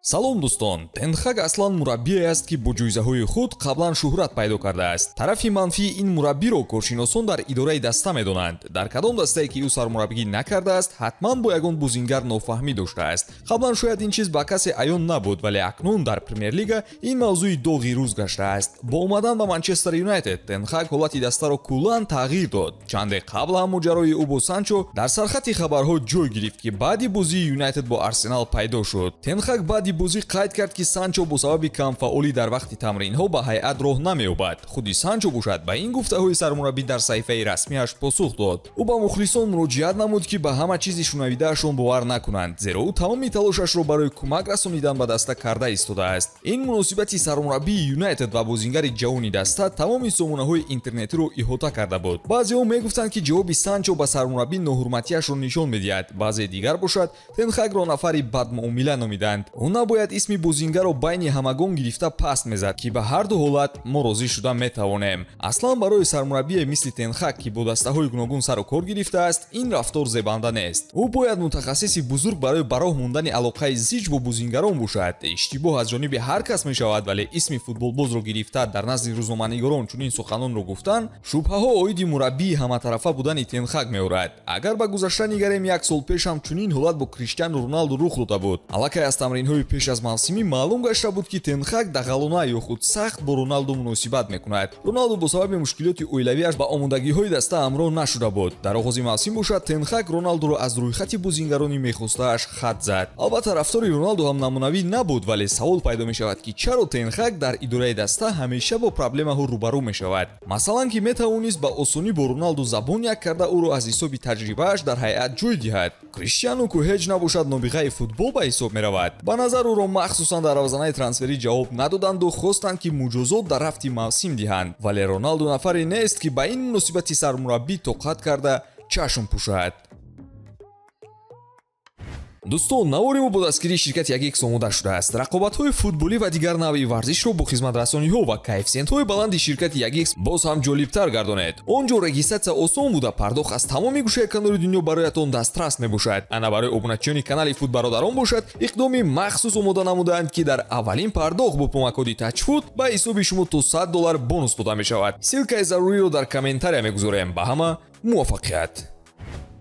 Салом дӯстон, Тен Хаг аслан мураббие аст, ки бо ҷоизаҳои худ қаблан шӯҳрат пайдо кардааст. Тарафи манфии ин мураббиро коршиносон дар идораи даста медонанд. Дар кадом дастае ки ӯ сармураббигӣ накардааст, ҳатман бо ягон бозингар нофаҳмӣ доштааст. Қаблан шояд ин чиз ба касе аён набуд, вале акнун дар Премер-лига ин мавзӯи доғи рӯз гаштааст. Бо омадан ба Манчестер Юнайтед, Тен Хаг ҳолати дастаро куллан тағйир дод. Чанде қабл ҳам моҷарои ӯ бо Санчо дар сархати хабарҳо ҷой гирифт, ки баъди бозии Юнайтед бо Арсенал пайдо шуд. Тен Хаг баъди бозӣ қайд кард, ки Санчо бо сабаби камфаъолӣ дар вақти тамринҳо ба ҳайат роҳ намеёбад. Худи Санчо бошад ба ин гуфтаҳои сармураббӣ дар саҳифаи расмиаш посух дод. Ӯ ба мухлисон муроҷиат намуд, ки ба ҳама чизи шунавидаашон бовар накунанд, зеро ӯ тамоми талошашро барои кӯмак расонидан ба даста карда истодааст. Ин муносибати сармураббии Юнайтед ва бозингари ҷавони даста тамоми сомонаҳои интернетиро иҳота карда буд. Баъзеҳо мегуфтанд, ки ҷавоби Санчо ба сармураббӣ ноҳурматиашро нишон медиҳад, баъзе дигар бошад Тен Хагро нафари бадмуомила номиданд. Ӯ набояд исми бозингарро байни ҳамагон гирифта паст мезад, ки ба ҳар ду ҳолат мо розӣ шуда метавонем. Аслан барои сармураббие мисли Тен Хаг, ки бо дастаҳои гуногун сару кор гирифтааст, ин рафтор зебанда нест. Ӯ бояд мутахассиси бузург барои ба роҳ мондани алоқаи зич бо бозингарон бошад. Иштибоҳ аз ҷониби ҳар кас мешавад, вале исми футболбозро гирифта дар назди рӯзноманигорон чунин суханонро гуфтан шубҳаҳо оиди мураббии ҳаматарафа будани Тен Хаг меорад. Агар ба гузашта нигарем, як сол пеш ҳам чунин ҳолат бо Криштиану Роналду рух дода буд. Аллакай аз тамринҳои пеш аз мавсимӣ маълум гашта буд, ки Тен Хаг дағалона ё худ сахт бо Роналду муносибат мекунад. Роналду бо сабаби мушкилоти оилавиаш ба омодагиҳои даста ҳамроҳ нашуда буд. Дар оғози мавсим бошад, Тен Хаг Роналдуро аз рӯйхати бозингарони мехостааш хат зад. Албатта рафтори Роналду ҳам намунавӣ набуд, вале савол пайдо мешавад, ки чаро Тен Хаг дар идораи даста ҳамеша бо проблемаҳо рӯбарӯ мешавад. Масалан, ки метавонист ба осонӣ бо Роналду забон як карда ӯро аз ҳисоби таҷрибааш дар ҳайат ҷой диҳад. Криштиану ку ҳеҷ набошад нобиғаи футбол ба ҳисоб меравад. Ба назар ӯро махсусан дар равзанаи трансферӣ ҷавоб надоданду хостанд, ки муҷозот дар рафти мавсим диҳанд. Вале Роналду нафаре нест, ки ба ин муносибати сармураббӣ тоқат карда чашм пӯшад. Дӯстон, навори мо бо дастгирии ширкати Ягикс омода шудааст. Рақобатҳои футболӣ ва дигар навъи варзишро бо хизматрасониҳо ва коэффисиентҳои баланди ширкати Ягикс боз ҳам ҷолибтар гардонед. Он ҷо регистратсия осон буда, пардохт аз тамоми гӯшаи канори дунё бароятон дастрас мебошад. Ана барои обуначиёни канали Футбародарон бошад, иқдоми махсус омода намудаанд, ки дар аввалин пардохт бо промокоди TAJFOOT ба ҳисоби шумо то $100 бонус дода мешавад. Ссылкаи заруриро дар комментария мегузорем. Ба ҳама муваффақият!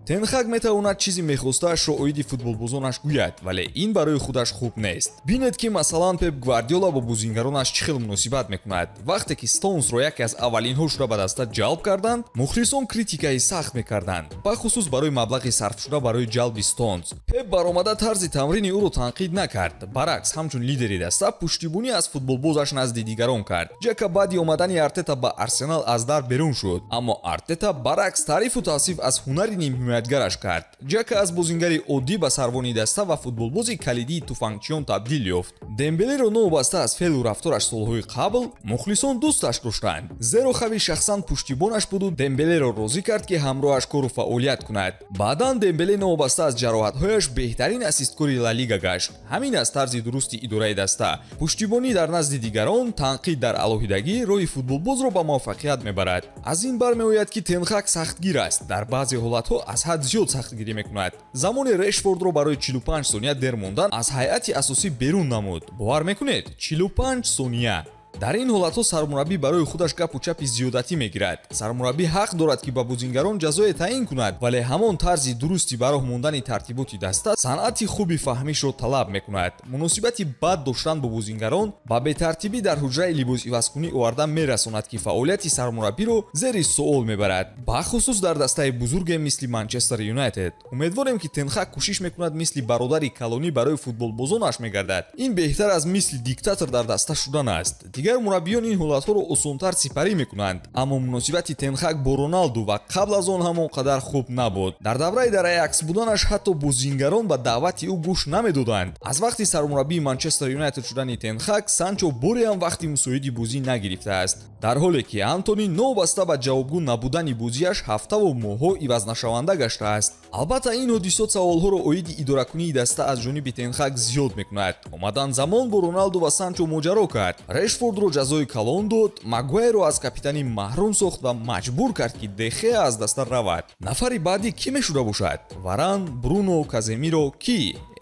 Тен Хаг метавонад чизи мехостаашро оиди футболбозонаш гӯяд, вале ин барои худаш хуб нест. Бинед, ки масалан Пеп Гвардиола бо бозингаронаш чӣ хел муносибат мекунад. Вақте ки Стоунсро яке аз аввалинҳо шуда ба даста ҷалб карданд, мухлисон критикаи сахт мекарданд, бахусус барои маблағи сарфшуда барои ҷалби Стоунс. Пеп баромада тарзи тамрини ӯро танқид накард, баръакс ҳамчун лидери даста пуштибонӣ аз футболбозаш назди дигарон кард. Ҷака баъди омадани Артета ба Арсенал аз дар берун шуд, аммо Артета баръакс таърифу тавсиф аз ҳунари нимҳимоятгараш кард. Ҷака аз бозингари оддӣ ба сарвони даста ва футболбози калидии туфангчиён табдил ёфт. Дембелеро новобаста аз феълу рафтораш солҳои қабл мухлисон дӯсташ доштанд, зеро Хави шахсан пуштибонаш буду Дембелеро розӣ кард, ки ҳамроҳаш кору фаъолият кунад. Баъдан Дембеле новобаста аз ҷароҳатҳояш беҳтарин ассисткори Ла Лига гашт. Ҳамин аст тарзи дурусти идораи даста. Пуштибонӣ дар назди дигарон, танқид дар алоҳидагӣ роҳи футболбозро ба муваффақият мебарад. Аз ин бармеояд, ки Тен Хаг сахтгир аст. Дар баъзе ҳолатҳо аз ҳад зиёд сахтгирӣ мекунад. Замони Решфордро барои 45 сония дер мондан аз ҳайати асосӣ берун намуд. Бовар мекунед? 45 сония. Дар ин ҳолатҳо сармураббӣ барои худаш гапу чапи зиёдатӣ мегирад. Сармураббӣ ҳақ дорад, ки ба бозингарон ҷазое таъин кунад, вале ҳамон тарзи дурусти ба роҳ мондани тартиботи даста санъати хуби фаҳмишро талаб мекунад. Муносибати бад доштан бо бозингарон ба бетартибӣ дар ҳуҷраи либосивазкунӣ оварда мерасонад, ки фаъолияти сармураббиро зери суол мебарад, бахусус дар дастаи бузурге мисли Манчестер Юнайтед. Умедворем, ки Тен Хаг кӯшиш мекунад мисли бародари калонӣ барои футболбозонаш мегардад. Ин беҳтар аз мисли диктатор дар даста шудан аст. Дигар мураббиён ин ҳолатҳоро осонтар сипарӣ мекунанд, аммо муносибати Тен Хаг бо Роналду ва қабл аз он ҳамон қадар хуб набуд. Дар давраи дар Аякс буданаш ҳатто бозингарон ба даъвати ӯ гӯш намедоданд. Аз вақти сармураббии Манчестер Юнайтед шудани Тен Хаг, Санчо боре ҳам вақти мусоиди бозӣ нагирифтааст, дар ҳоле ки Антони новобаста ба ҷавобгӯ набудани бозиаш ҳафтаву моҳҳо ивазнашаванда гаштааст. Албатта ин ҳодисот саволҳоро оиди идоракунии даста аз ҷониби Тен Хаг зиёд мекунад. Омадан замон бо Роналду ва Санчо моҷаро кард. Решфорд Рашфордро ҷазои калон дод, Магуайрро аз капитанӣ маҳрум сохт ва маҷбур кард, ки Де Хеа аз даста равад. Нафари баъдӣ кӣ мешуда бошад? Варан, Бруно, Каземиро, кӣ?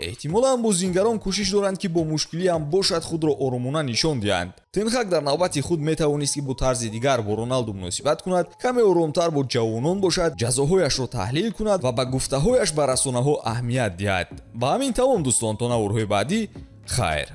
Эҳтимолан бозингарон кӯшиш доранд, ки бо мушкилиам бошад худро оромона нишон диҳанд. Тен Хаг дар навбати худ метавонист, ки бо тарзи дигар бо Роналду муносибат кунад, каме оромтар бо ҷавонон бошад, ҷазоҳояшро таҳлил кунад ва ба гуфтаҳояш ба расонаҳо аҳамият диҳад. Ба ҳамин тамом, дӯстон, то наворҳои баъдӣ, хайр.